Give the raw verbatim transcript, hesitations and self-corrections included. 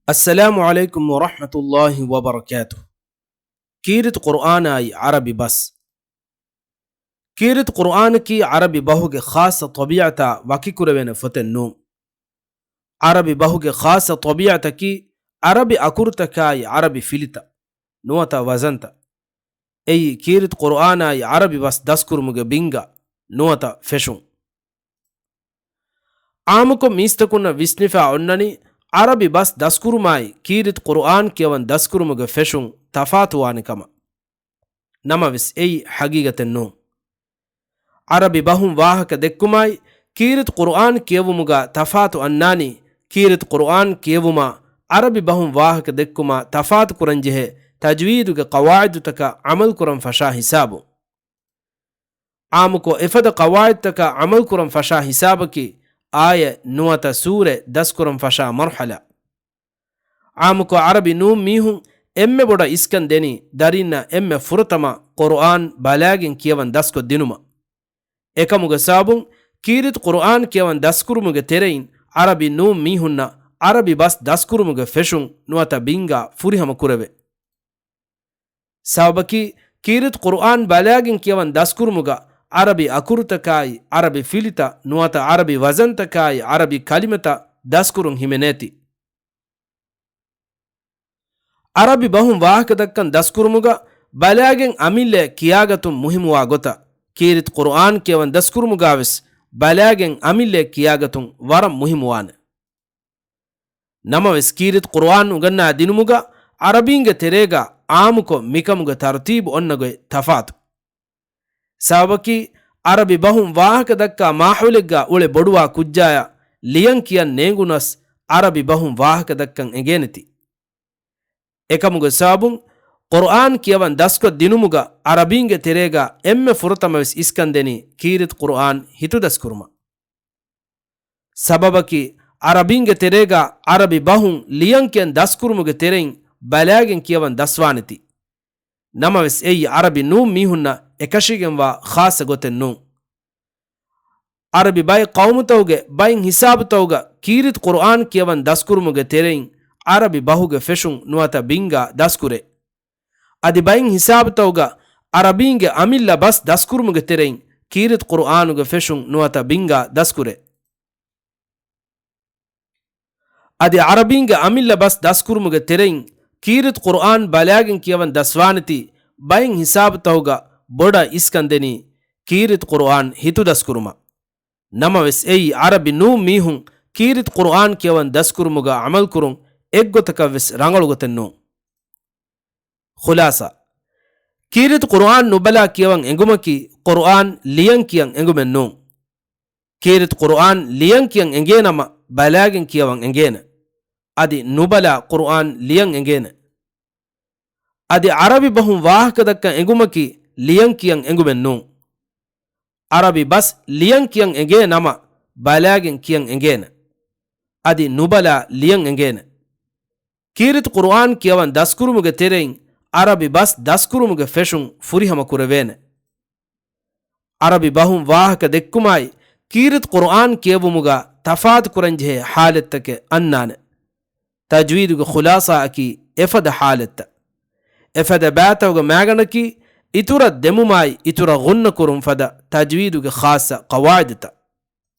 އައްސަލާމު ޢަލައިކުމް ވަރަޙްމަތުﷲި ވަބަރަކާތުހު. ކީރިތި ޤުރުއާނާއި ޢަރަބި ބަސް. ކީރިތި ޤުރުއާނަކީ ޢަރަބި ބަހުގެ ޚާއްޞަ ޠަބީޢަތާ ވަކިކުރެވޭނެ ފޮތެއް ނޫން. ޢަރަބި ބަހުގެ ޚާއްޞަ ޠަބީޢަތަކީ ޢަރަބި އަކުރުތަކާއި ޢަރަބި ފިލިތައް ނުވަތަ ވަޒަންތައް. އެއީ ކީރިތި ޤުރުއާނާއި ޢަރަބި ބަސް ދަސްކުރުމުގެ ބިންގާ ނުވަތަ ފެށުން. ޢާއްމުކޮށް މީސްތަކުންނަށް ވިސްނިފާ އޮންނަނީ، ޢަރަބި ބަސް ދަސްކުރުމާއި ކީރިތި ޤުރުއާން ކިޔަވަން ދަސްކުރުމުގެ ފެށުން ތަފާތުވާނެ ކަމަށް. ނަމަވެސް އެއީ ޙަޤީޤަތެއް ނޫން. ޢަރަބި ބަހުން ވާހަކަ ދެއްކުމާއި ކީރިތި ޤުރުއާން ކިޔެވުމުގަ ތަފާތު އަންނާނީ، ކީރިތި ޤުރުއާން ކިޔެވުމާ ޢަރަބި ބަހުން ވާހަކަ ދެއްކުމާ ތަފާތު ކުރަންޖެހޭ ތަޖްވީދުގެ ޤަވާޢިދުތަކަށް ޢަމަލުކުރަން ފަށާ ހިސާބުން. ޢާއްމުކޮށް އެފަދަ ޤަވާޢިދުތަކަށް ޢަމަލުކުރަން ފަށާ ހިސާބަކީ، އާޔަތް ނުވަތަ ސޫރަތް ދަސްކުރަން ފަށާ މަރުޙަލާ. ޢާއްމުކޮށް ޢަރަބި ނޫން މީހުން އެންމެ ބޮޑަށް އިސްކަން ދެނީ ދަރިންނަށް އެންމެ ފުރަތަމަ ޤުރުއާން ބަލާގެން ކިޔަވަން ދަސްކޮށް ދިނުމަށް. އެކަމުގެ ސަބަބުން ކީރިތި ޤުރުއާން ކިޔަވަން ދަސްކުރުމުގެ ތެރެއިން ޢަރަބި ނޫން މީހުންނަށް ޢަރަބި ބަސް ދަސްކުރުމުގެ ފެށުން ނުވަތަ ބިންގާ ފުރިހަމަ ކުރެވޭ. ސަބަބަކީ، ކީރިތި ޤުރުއާން ބަލާގެން ކިޔަވަން ދަސްކުރުމުގަ ޢަރަބި އަކުރުތަކާއި، ޢަރަބި ފިލިތައް ނުވަތަ ޢަރަބި ވަޒަންތަކާއި، ޢަރަބި ކަލިމަތައް ދަސްކުރުން ހިމެނޭތީ. ޢަރަބި ބަހުން ވާހަކަދައްކަން ދަސްކުރުމުގަ ބަލާގެން އަމިއްލައަށް ކިޔާގަތުން މުހިއްމުވާ ގޮތަށް، ކީރިތި ޤުރުއާން ކިޔަވަން ދަސްކުރުމުގަވެސް ބަލާގެން އަމިއްލައަށް ކިޔާގަތުން ވަރަށް މުހިއްމުވާނެ. ނަމަވެސް، ކީރިތި ޤުރުއާން އުނގަންނާ ދިނުމުގަ ޢަރަބީންގެ ތެރޭގަ ޢާއްމުކޮށް މިކަމުގެ ތަރުތީބު އޮންނަ ގޮތް ތަފާތު. ސަބަބަކީ، ޢަރަބި ބަހުން ވާހަކަ ދައްކާ މާހައުލެއްގަ އުޅޭ ބޮޑުވާ ކުއްޖާޔަށް ލިޔަން ކިޔަން ނޭނގުނަސް، ޢަރަބި ބަހުން ވާހަކަ ދައްކަން އެނގޭނެތީ. އެކަމުގެ ސަބަބުން، ޤުރުއާން ކިޔަވަން ދަސްކޮށް ދިނުމުގަ ޢަރަބީންގެ ތެރޭގަ އެންމެ ފުރަތަމަވެސް އިސްކަން ދެނީ ކީރިތި ޤުރުއާން ހިތުދަސްކުރުމަށް. ސަބަބަކީ، ޢަރަބީންގެ ތެރޭގަ ޢަރަބި ބަހުން ލިޔަން ކިޔަން ދަސްކުރުމުގެ ތެރެއިން ބަލާގެން ކިޔަވަން ދަސްވާނެތީ. ނަމަވެސް، އެއީ ޢަރަބި ނޫން މީހުންނަށް އެކަށީގެންވާ ޚާއްޞަ ގޮތެއް ނޫން. ޢަރަބި ބައެއް ޤައުމުތަކުގެ ބައެއް ހިސާބުތަކުގަ ކީރިތި ޤުރުއާން ކިޔަވަން ދަސްކުރުމުގެ ތެރެއިން ޢަރަބި ބަހުގެ ފެށުން ނުވަތަ ބިންގާ ދަސްކުރޭ. އަދި ބައެއް ހިސާބުތަކުގަ ޢަރަބީންގެ އަމިއްލަ ބަސް ދަސްކުރުމުގެ ތެރެއިން ކީރިތި ޤުރުއާނުގެ ފެށުން ނުވަތަ ބިންގާ ދަސްކުރޭ. އަދި ޢަރަބީންގެ އަމިއްލަ ބަސް ދަސްކުރުމުގެ ތެރެއިން ކީރިތި ޤުރުއާން ބަލާގެން ކިޔަވަން ދަސްވާނެތީ، ބައެއް ހިސާބުތަކުގަ ބޮޑަށް އިސްކަން ދެނީ ކީރިތި ޤުރުއާން ހިތުދަސްކުރުމަށް. ނަމަވެސް، އެއީ ޢަރަބި ނޫން މީހުން ކީރިތި ޤުރުއާން ކިޔަވަން ދަސްކުރުމުގަ ޢަމަލުކުރުން އެއްގޮތަކަށްވެސް ރަނގަޅު ގޮތެއް ނޫން. ޚުލާޞާ. ކީރިތި ޤުރުއާން ނުބަލާ ކިޔަވަން އެނގުމަކީ، ޤުރުއާން ލިޔަން ކިޔަން އެނގުމެއް ނޫން. ކީރިތި ޤުރުއާން ލިޔަން ކިޔަން އެނގޭނަމަ، ބަލާގެން ކިޔަވަން އެނގޭނެ. އަދި ނުބަލާ ޤުރުއާން ލިޔަން އެނގޭނެ. އަދި ޢަރަބި ބަހުން ވާހަކަދައްކަން އެނގުމަކީ، ލިޔަން ކިޔަން އެނގުމެއް ނޫން. ޢަރަބި ބަސް ލިޔަން ކިޔަން އެނގޭ ނަމަ، ބަލާގެން ކިޔަން އެނގޭނެ. އަދި ނުބަލާ ލިޔަން އެނގޭނެ. ކީރިތި ޤުރުއާން ކިޔަވަން ދަސްކުރުމުގެ ތެރެއިން ޢަރަބި ބަސް ދަސްކުރުމުގެ ފެށުން ފުރިހަމަ ކުރެވޭނެ. ޢަރަބި ބަހުން ވާހަކަ ދެއްކުމާއި، ކީރިތި ޤުރުއާން ކިޔެވުމުގަ ތަފާތު ކުރަންޖެހޭ ޙާލަތްތަކެއް އަންނާނެ. ތަޖްވީދުގެ ޚުލާޞާއަކީ އެފަދަ ޙާލަތްތައް. އެފަދަ ބައިތަކުގެ މައިގަނޑަކީ، އިތުރަށް ދެމުމާއި، އިތުރަށް ޣުންނަ ކުރުން ފަދަ ތަޖްވީދުގެ ޚާއްޞަ ޤަވާޢިދުތައް.